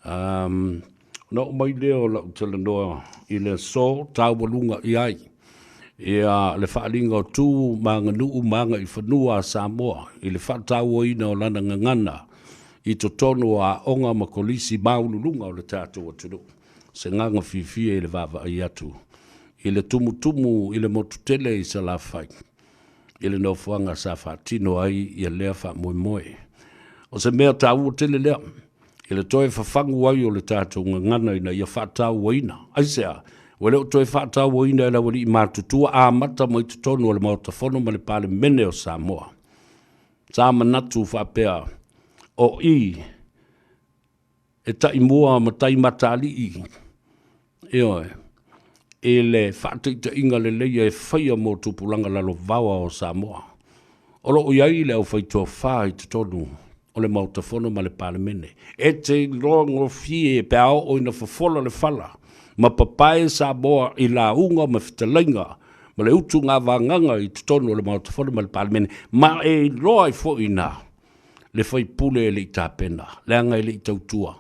Ona oo mai lea o lau talanoa i le aso taualuga i ai ia le faaaliga o tu ma aganuu ma agaifanua a Samoa i le faatauaina o lana gagana i totonu o aoga ma kolisi maualuluga o le tatou atunuu. Se agaga fiafia i le vaavaai atu i le tumutumu i le motu tele i Salafai i le nofoaga sa faatino ai ia lea faamoemoe. O se mea taua tele lea i le toe fafagu ai o le tatou gagana ina ia faatauaina. Aisea? Ua le o toe faatauaina e le aualii matutua amata mai totonu o le Maota Fono ma le Palemene o Samoa. Sa manatu faapea o i e taimua ma taimataalii, ioe, i le faataitaiga lelei e faia mo tupulaga lalovaoa o Samoa. O lo o i ai le aufaitofa i totonu o le Maota Fono ma le Palemene e te iloa gofie pe a oo ina fofola le fala ma papae Samoa i lauga ma fetalaiga ma le utuga vagaga i totonu o le Maota Fono ma le Palemene, ma e iloa ai foi i ina le faipule e le i tapena, leaga e le i tautua,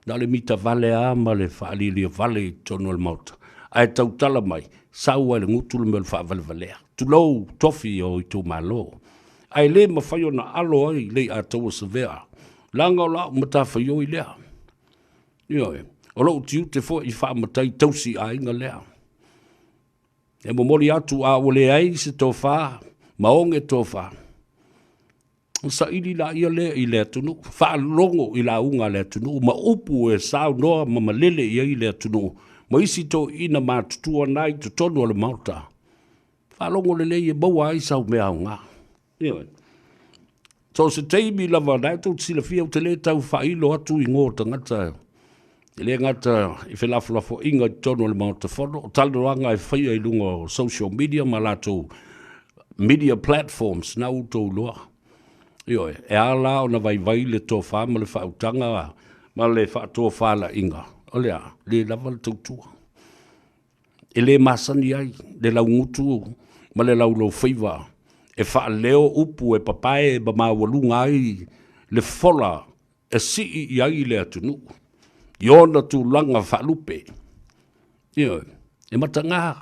na o le mitavale lava ma le faaliliavale i totonu o le Maota, ae tautala mai, sau lava i le gutu le mea o le faavalevalea, tulou tofi o itumalo. Ae le mafai ona alo ai Leiataua Savea, leaga o lau matafaioi lea. Ioe, o lou tiute foi faamatai tausi aiga lea. E momoli atu a ua leai se tofa ma oge tofa, ona saili laia lea i le atunuu, faalogo i lauga a le atunuu ma upu e saunoa ma malele i ai le atunuu ma isi toeaiina matutua na i totonu o le Maota. Faalogo lelei e maua ai sau mea aoga. Ioe. So o se taimi lava, na e tou te silafia ou te le tau faailo atu igoa o tagata, e le gata i felafolafoaiga i totonu o le Maota Fono, o talanoaga e faia i luga o social media ma latou media platforms na ua outou iloa. Ioe, e ala ona vaivai le tofa ma le faautaga ma le faatofalaiga, o le a? Le lava le tautua. E le masani ai le laugutu ma le lauloufaiva e faaleo upu e papae ma maualuga ai le fola e sii i ai le atunuu i ona tulaga faalupe. Ioe, e mataga,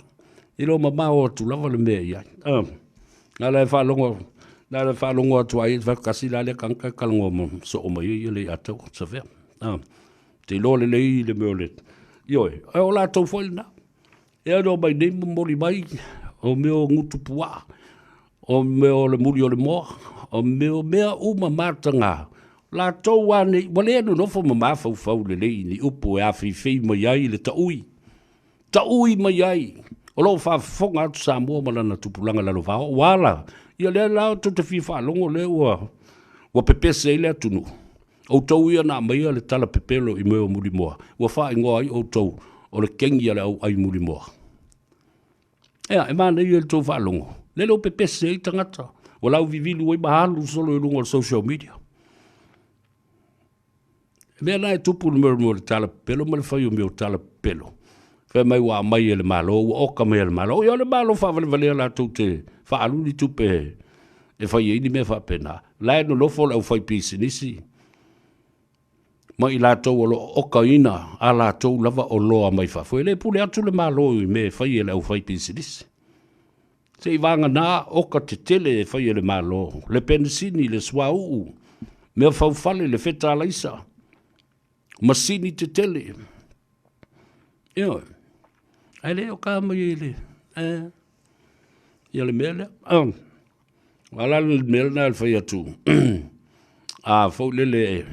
e le o mamao atu lava le mea i ai. Na la e faalogo, na la e faalogo atu ai, tasi la lea tagata e talanoa soo mai ai Leiataua Savea. Te iloa lelei le mea o le, ioe, ae o latou foi lena. E ano mai nei momoli mai o mea o gutu puaa, o mea o le muli o le moa, o mea o mea uma mataga, latou lava nei, ua le nonofo ma mafaufau lelei i ni upu e afeifei mai ai le taui, taui mai ai. O lo o faafofoga atu Samoa ma lana tupulaga lalovaoa, ua ala, ia lea la tou te fia faalogo lea ua pepese ai le atunuu. Outou ia na aumaia le tala pepelo i mea o Mulimoa, ua faaigoa ai outou o le kegi a le au ai Mulimoa. Ea, e manaia i le tou faalogo, lele ua pepese ai tagata, ua lauvivilu ai ma alu solo i luga o le social media. E mea la e tupu le mea o le tala pepelo ma le fai o mea o tala pepelo. Fai mai ua aumai e le Malo, ua oka mai e le Malo. Ia o le Malo faavalevalea latou te faaalu ni tupe e fai ai ni mea faapena. La e nonofo le aufaipisinisi ma i latou o lo o okaina a latou lava oloa mai fafo. E le pule atu le Malo i mea e fai e le aufaipisinisi. Se i vagana oka tetele e fai e le Malo, le penisini, le suauu, mea faufale, le fetalaisa, masini tetele. Ioe. Ae le oka mai e le, ia le mea lea. A la le mea lena e fai atu, a foi lele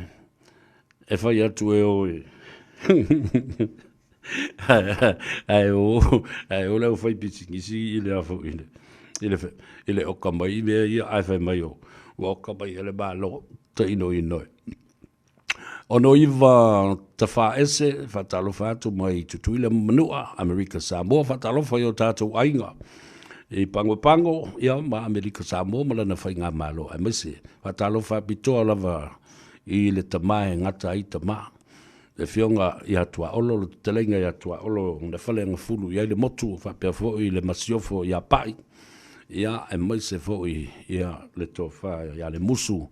e fai atu e o e ae o ae o le aufaipisinisi i le foi i le oka mai mea ia ae fai mai o ua oka mai e le Malo tainoino e. Ono iva tafaese faatalofa atu mai Tutuila ma Manua, Amerika Samoa, faatalofa i o tatou aiga i Pagopago ia ma Amerika Samoa ma lana faigamalo, aemaise faatalofa apitoa lava i le tama e gata ai tama, le afioga ia Tuaolo, le fetalaiga ia Tuaolo na faleagafulu i ai le motu, faapea foi le masiofo ia Pa'i, ia aemaise foi ia le tofa ia Lemusu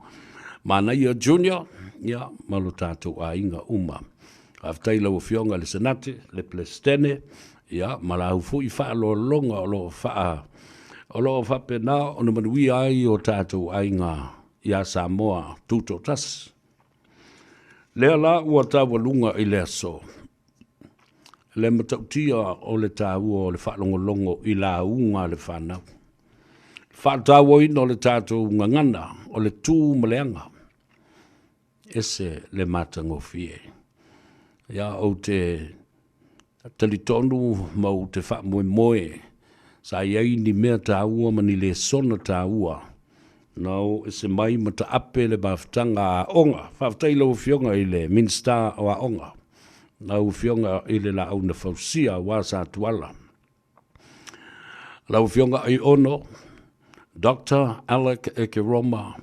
Manaia Junior, ia ma lo tatou aiga uma. Faafetai i lau Afioga i le Senate, le Peresetene, ia, ma lau foi faaaloaloga o lo o faa, o lo o faapena ona manuia ai o tatou aiga ia Samoa Tutoatasi. Lea la ua taualuga i le aso, le matautia o le taua o le faalogologo i lauga a le fanau. Faatauaina o le tatou gagana, o le tu ma le aga, ese le matagofie. Ia, ou te talitonu ma ou te faamoemoe sa i ai ni mea taua ma ni lesona taua na o ese mai ma taape le mafutaga a aoga. Faafetai i lau Afioga i le Minisita o Aoga, lau Afioga i le Laau na Fausia aua Satuala, lau Afioga Aiono Dr. Alec Ekeroma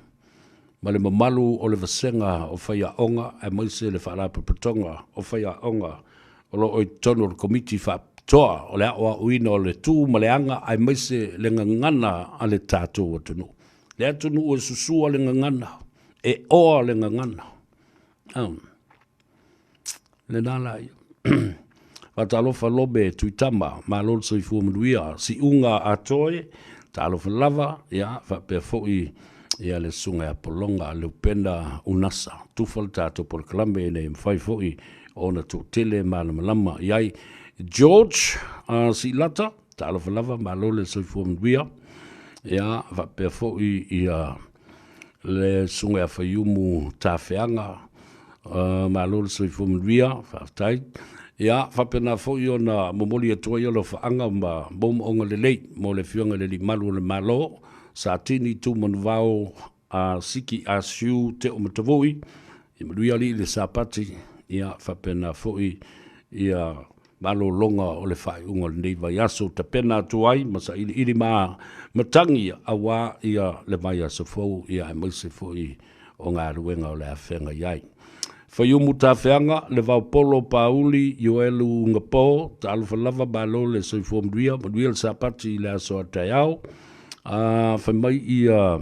ma le mamalu o le vasega o faiaoga aemaise le Faalapotopotoga o Faiaoga o lo o i totonu o le Komiti Faapitoa o le Aoaoina o le Tu ma le Aga aemaise le gagana a le tatou atunuu. Le atunuu e susua le gagana, e oa le gagana. Lena la ia. Faatalofa Lobe Tuitama, malo le soifua manuia, siuga atoe, talofa lava, ia, faapea foi ia le susuga ia Pologa Leupena Unasa. Tufa le tatou polokalame ina ia mafai foi ona toatele malamalama i ai. George Siilata, talofa lava, malo le soifua manuia, ia, faapea foi ia le susuga ia Faiumu Tafeaga, malo le soifua manuia, faafetai. Ia, faapena foi ona momoli atu ai alofaaga ma moomooga lelei mo le Afioga i le Alii Malu o le Malo, Satini Tumanuvao Siki Asiu Teo Matavui, ia manuia alii le Sapati, ia faapena foi ia malologa o le faaiuga o lenei vaiaso, tapena atu ai ma sailiili ma matagi aua ia le vaiaso fou, ia aemaise foi o galuega o le a feagai ai. Faiumu Tafeaga, le Vaopolo Pauli, Ioelu Gapo, talofa lava, malo le soifua manuia, manuia le Sapati i le aso a taeao. Fai mai ia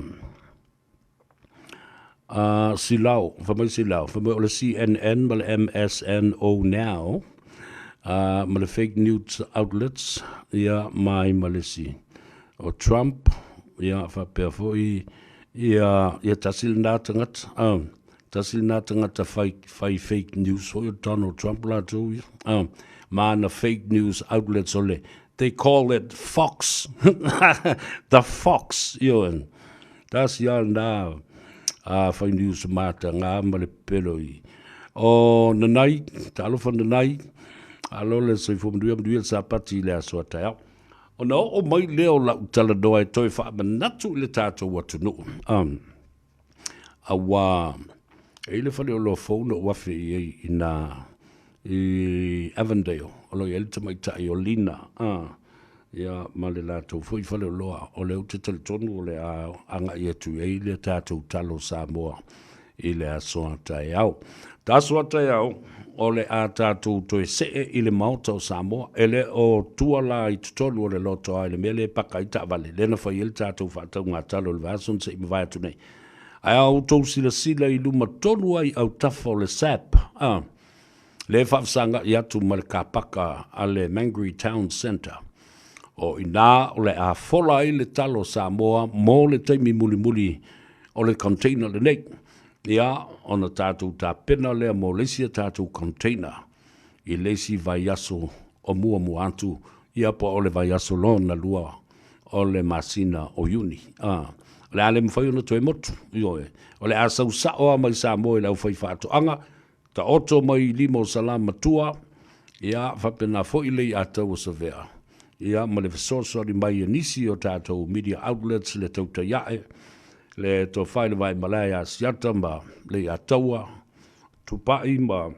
Silao, fai mai Silao, fai mai o le CNN ma le MSNO Now, ma le fake news outlets, ia ma ai ma le isi o Trump, ia faapea foi ia, ia tasi lena tagata, tasi lena tagata fai, fai fake news foi o Donald Trump latou ia, ma ana fake news outlets o le, they call it Fox, the Fox, ioe, tasi lava lena fai news mataga ma le pepelo i o Nanai, talofa Nanai, alo le soifua manuia, manuia le Sapati i le aso a taeao. Ona oo mai lea o lau talanoa e toe faamanatu i le tatou atunuu, aua e i ai le faleoloa fou na ou afe i ai i na i Avondale, o lo o i ai le tamaitai o Lina, ia, ma le latou foi faleoloa, o lea ou te talitonu o le a agai atu i ai le tatou talo Samoa i le aso a taeao. Ta aso a taeao, o le a tatou toe see i le Maota o Samoa. E le o tua la i totonu o le lotoa i le mea lea e paka ai taavale, lea na fai ai le tatou faatauga talo i le vaiaso na se i mavae atu nei. Ae a outou silasila i luma tonu ai autafa o le SAP, a, lea e faafesagai atu ma le kapaka a le Mangere Town Centre, o i ina o le a fola ai le talo Samoa mo le taimi mulimuli o le container lenei. Ia, ona tatou tapena lea mo le isi a tatou container i le isi vaiaso o muamua atu, ia po o le vaiaso lona lua o le masina o Iuni. O le a le mafai ona toe motu, ioe. O le a sau sao lava mai Samoa i le aufaifaatoaga, taoto mai i lima o Salamatua, ia, faapena foi le iatau o Savea, ia, ma le fesoasoani mai a nisi o tatou media outlets, le tautai ae, le tofa i le Vaimalae ia Asiata ma le Iataua, Tupai ma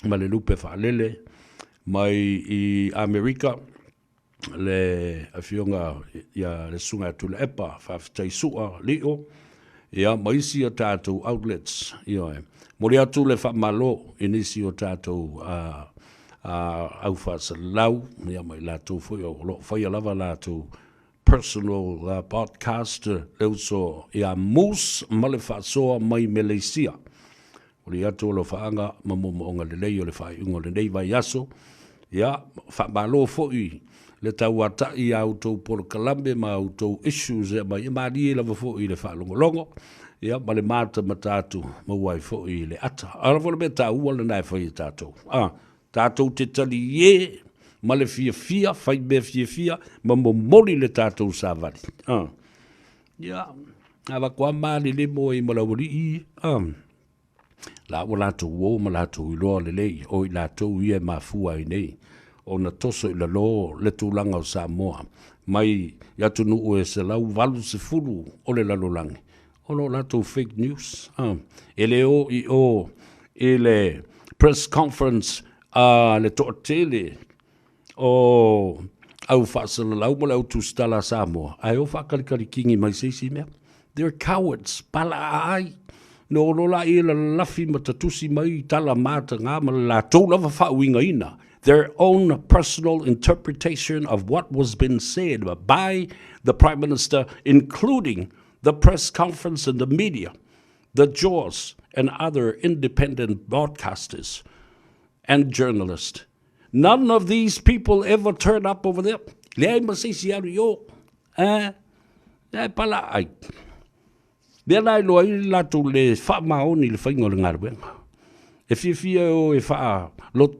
ma le Lupe Faalele mai i Amerika, le afioga ia le Susuga ia Tuilaepa Faafetai Sua Lio, ia ma isi a tatou outlets. Ioe. Momoli atu le faamalo i nisi o tatou au faasalalau, ia ma i latou foi o lo o faia lava latou personal podcast, le uso ia Moose ma le faasoa mai Meleisia. Momoli atu alofaaga ma moomooga lelei o le faaiuga o lenei vaiaso. Ia, faamalo foi le tauata'i i a outou polokalame ma a outou issues e aumai, e malie lava foi i le faalogologo, ia ma le matamata atu, maua ai foi le ata. A o le mea taua lena e fai e tatou, a, tatou te talie ma le fiafia, fai mea fiafia ma momoli le tatou savali. A, ia, avatu lava malelemo ai ma le aualii ia, a, la ua latou o ma latou iloa lelei o i latou ia e mafua ai nei ona toso i lalo le tulaga o Samoa mai i atunuu e 180 o le lalolagi o lo o latou fake news. E le o i o i le press conference a le toatele o au faasalalau ma le au tusitala a Samoa, ae o faakalikalitini mai se isi mea. They're cowards, palaaai. Na o loa laia lalafi ma tatusi mai tala mataga ma le latou lava faauigaina. Their own personal interpretation of what was been said by the Prime Minister, including the press conference and the media, the JAWS and other independent broadcasters and journalists. None of these people ever turn up over there. Leai ma se isi alu i o. Eh, e pala ai. Mea la e iloa ai le latou le faamaoni i le faiga o le galuega. E fiafia e o e faa lot,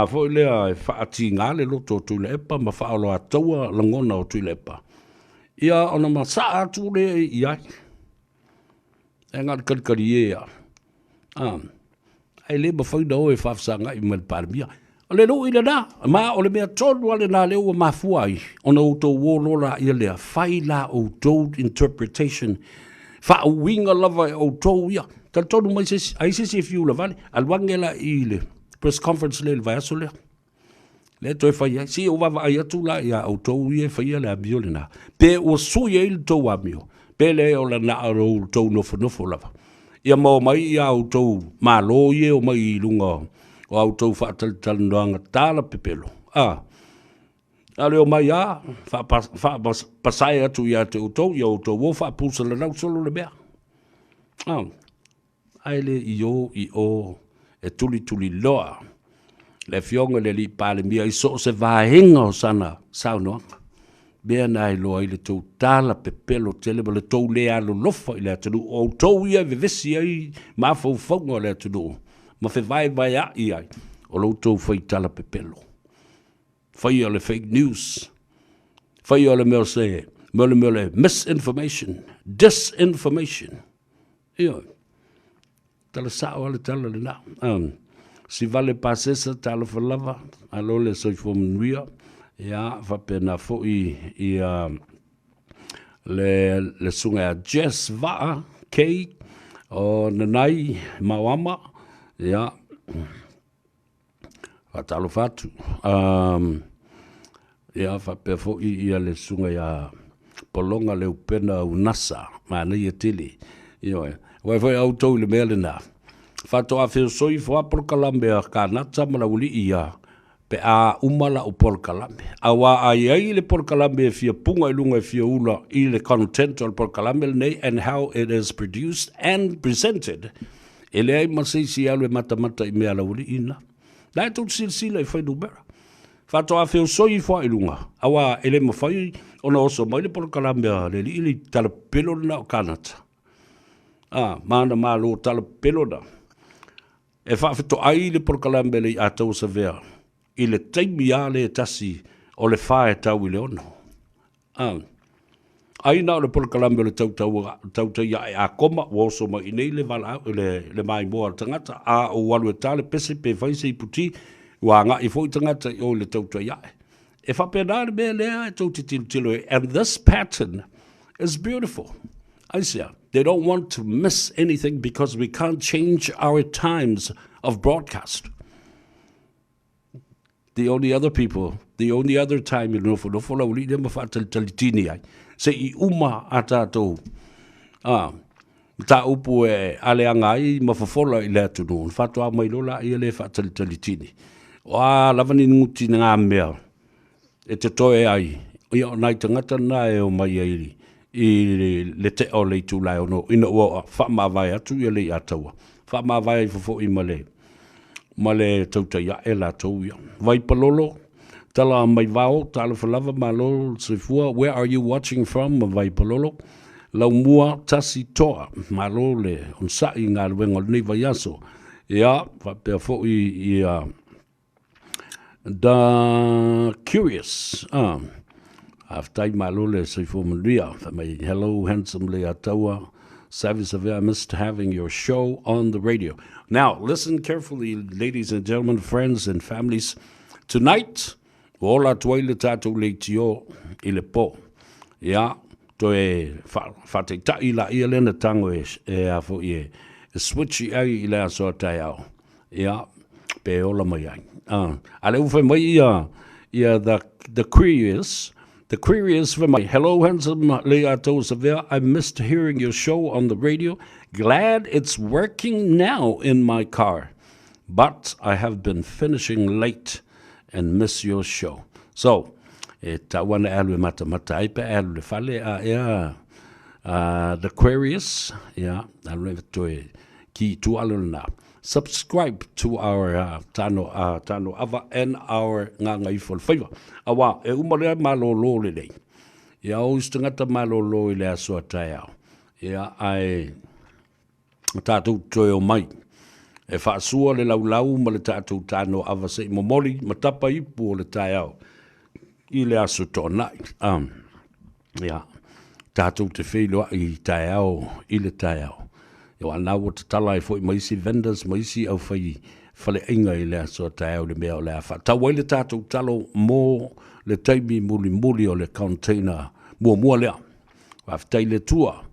foi lea e faatiga le loto o Tuilaepa ma faaoloataua lagona o Tuilaepa. Ia ona masaa atu lea i ai. E na o le kalikalie lava. Ae le mafai ona o e faafesagai ma le Palemia. O le lui lena, ma o le mea tonu lava lena lea ua mafua ai ona outou o loa laia lea, fai la outou interpretation, faauiga lava e outou ia. Talitonu mai se isi, ai se isi e fiu lavale, alu ane la i le press conference lea i le vaiaso lea. Lea toe fai ai, se i ou vaavaai atu la ia outou ia e faia le amio lena, pe ua sui ai le tou amio, pe leai o lana o lo outou nofonofo lava. Ia ma omai ia outou malo ia e omai i luga o a outou faatalatalanoaga tala pepelo, a, a o le omai a faapasae atu ia te outou, ia outou o faapusalalau solo le mea. A, ae le i o i o e tulituliloa le Afioga i le Alii Palemia i so o se vaega o sana saunoaga. Mea na e iloa ai le tou tala pepelo tele ma le tou le alolofa i le atunuu. O outou ia e vevesi ai mafaufauga o le atunuu ma fevaevaea'i ai, o lo outou fai tala pepelo. Faia o le fake news, faia o le mea o se, mea o le mea o le misinformation, disinformation. Ioe. Tala sao lava le tala lena. Sivale pasesa talofa lava, malo le soifua manuia. Ia, faapena foi ia le susuga ia Jess Vaa K o Nanai Maoama. Ia, faatalofa atu. Ia, faapea foi ia le susuga ia Pologa Leupena Unasa, manaia tele. Ioe. Aua foi a outou i le mea lena, faatoa feosoi ifo lava polokalame a Kanata ma Laualii ia pe a uma lau polokalame. Aua a i ai le polokalame e fia puga i luga e fia ula i le content o le polokalame lenei and how it is produced and presented, e leai ma se isi e alu e matamata i mea a Laualii na. La e tou te silasila i fuainumera. Faatoa feosoi ifo lava i luga, aua e le mafai ona oso mai le polokalame a le alii le tala pepelo lena o Kanata, a, ma ana malo tala pepelo na, e faafetoai le polokalame le i Ataua Savea i le taimi lava lea e tasi o le fa e tau i le ono. A, ai na o le polokalame o le tautai ae a koma, ua oso mai i nei le valaau, le maimoa a le tagata, a ou alu e ta le pese pe fai se iputi, ua agai foi tagata i o i le tautai ae. E faapena le mea lea e tou te tilotilo ai. And this pattern is beautiful. Aisea? They don't want to miss anything because we can't change our times of broadcast. The only other people, the only other time i nofonofo lau alii lea ma faatalitalitini ai, se i uma a tatou mataupu e aleaga ai ma fofola i le atunuu, ona faatoa mai loa laia lea e faatalitalitini. O a lava ni guti na mea e totoe ai, ia o nai tagata na e omai ai i le te'a o le itula e 6 ina ua fa'amavae atu ia Leiataua, fa'amavae ifo fo'i ma le tautai a'e latou ia. Vaipalolo tala mai vao, talofa lava, malo le soifua. Where are you watching from, Vaipalolo? Laumua tasi toa, malo le onosa'i i galuega o lenei vaiaso. Ia faapea fo'i ia The Curious. Ah, faafetai, malo le soifua manuia. Fai mai, "Hello, handsome Leiataua Savvy Savea, I missed having your show on the radio." Now, listen carefully, ladies and gentlemen, friends and families. Tonight, ua ola atu ai le tatou leitio i le pō. Ia, toe faataita'i laia lea na tago e a fo'i e switch ai i le aso a taeao. Ia, pe ola mai ai. A le ua fai mai ia the Curious fai mai, "Hello, handsome Leiataua Savea, I missed hearing your show on the radio. Glad it's working now in my car. But I have been finishing late and miss your show." So, e tau ana e alu e matamata ai pe alu le fale a ea The Aquarius, ia, alu e toe ki tu alo na. Subscribe to our Tano Ava and our Gagaifo le Faiva. Awa, e uma lea malolo le lei. Ia o isi tagata malolo i le aso a taeao. Ia, ae tatou toe o mai e faasua le laulau ma le tatou tano ava se'i momoli ma tapa ipu o le taeao i le aso to'ana'i. Ia tatou te feiloa'i i taeao i le taeao. Ia ua ua tatala ai fo'i ma isi vendors ma isi au fai faleaiga i le aso a taeao le mea o le a faatau ai le tatou talo mo le taimi mulimuli o le container muamua lea. Faafetai le Atua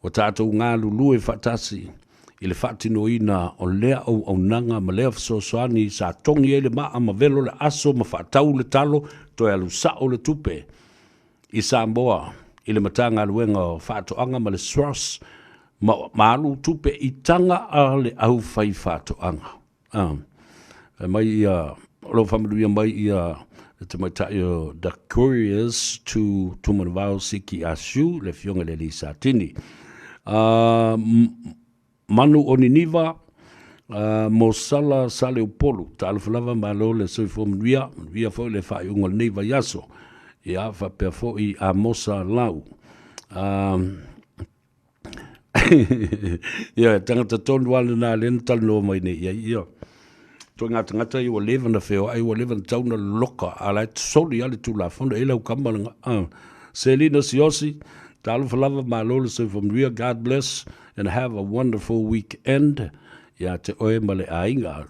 ua tatou galulue faatasi i le faatinoina o lea auaunaga ma lea fesoasoani sa togi ai le maa ma velo le aso ma faatau le talo toe alu sa'o le tupe i Samoa i le Matagaluega o Faatoaga ma le SROS ma alu tupe i taga a le au fai faatoaga. Mai ia o lo faamanuia mai ia le tamaitai o The Curious to Tumanavao Siki Asu, le afioga i le alii Satini. Manu o Niniva, Mosala Saleupolu, talofa lava, malo le soifua manuia, manuia foi le faaiuga o lenei vaiaso. Ia faapea foi a Mosa Lau. Ia tagata tonu lava lena lea na talanoa mai nei i ai ia. Toe ngā tagata ia ua leva na feoai, ua leva na tau na loka, a la e soli lava le tulafono e lau kama lega. Selina Siosi, talofa lava, malo le soifua manuia. God bless and have a wonderful weekend. Ia te oe ma le aiga.